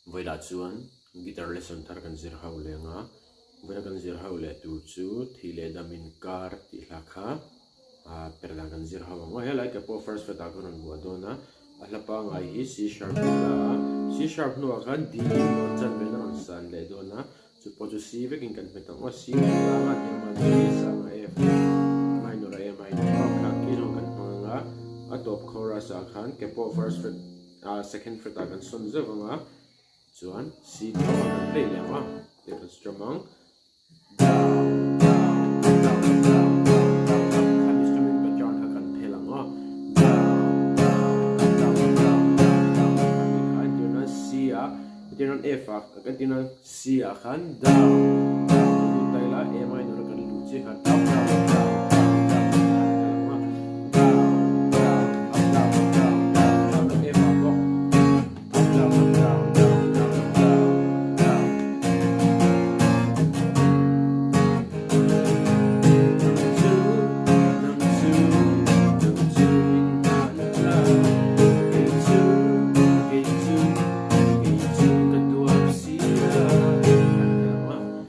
Vawilah chuan guitar lesson thar kan zir ho leng a, vawiina kan zir ho leh tur chu thi leh dam in kar tih hla kha per dan kan zir ho ang aw. Helai ke pawh first fret ah kan rawn buah dawn a, a hla pangngai hi C sharp in a la a, C sharp hnuah khan D in rawn chan ve in a rawn san leh dawn a, chu pawh chu C vekin kan hmet ang aw, C sang a hniam a D sang a F minor a A minor a kha key zawng kan hmang ang a, a tawp chorus ah khan ke pawh first fret A second fret ah kan sawn zeuh ang a, chuan C tho ah kan play leh ang a, tih kan strum ang. Down, down, down, up, down, down, down, up khami strumming pattern kha kan phel ang aw. Down, down, up, down, up, down, down, down, up khami kha entir nan C ah, entir nan F ah, entir nan C ah khan down, down kan lut ta ila, A minor a kan luh chiah khan up, down, up, down, down, down tih khan a kal ang a. Down, down, up, down, up, down, down, down, up, F ah bawk. Up, down, up, down, down, down, up, down, down. Nang chu, nang chu, nang chu min hah na tla. Kei chu, kei chu, kei chu ka tuar si a. Khan a kal ang a.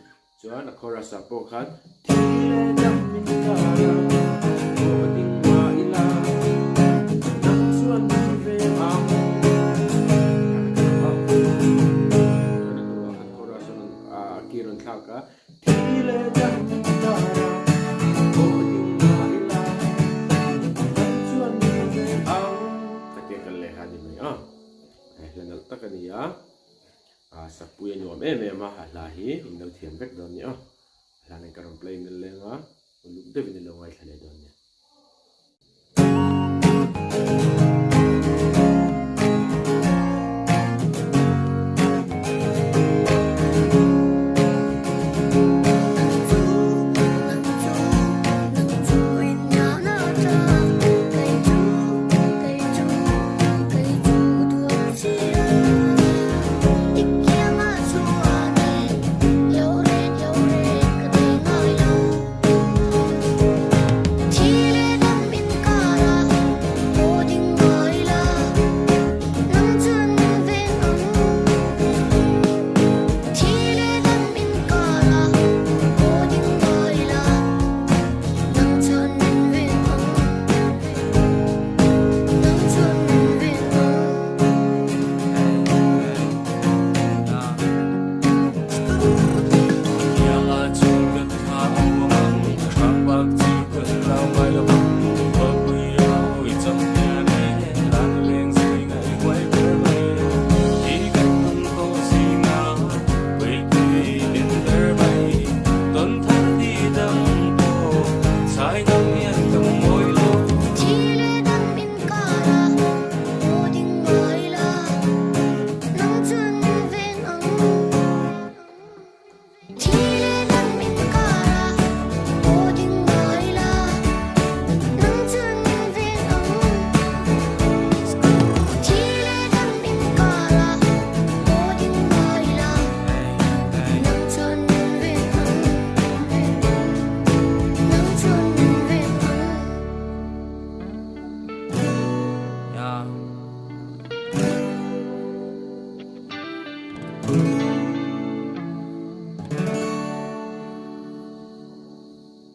Chuan a chorus ah pawh khan Thi leh dam min kar a, pawh a ding mah ila, nang chuan min ve ang. Khan a kal ang a. Chuan a hnuah khan chorus a rawn a key a rawn thlak a. Thi leh dam min kar a, pawh a ding mah ila, nang chuan min ve ang. Khatia kal leh kha a ni mai a. He hla nalh tak a ni a. A sakpui a nuam em em a, a hla hi in lo thiam vek dawn nia. A hla nen ka rawn play mil leng a, uluk deuhin i lo ngaithla leh dawn nia.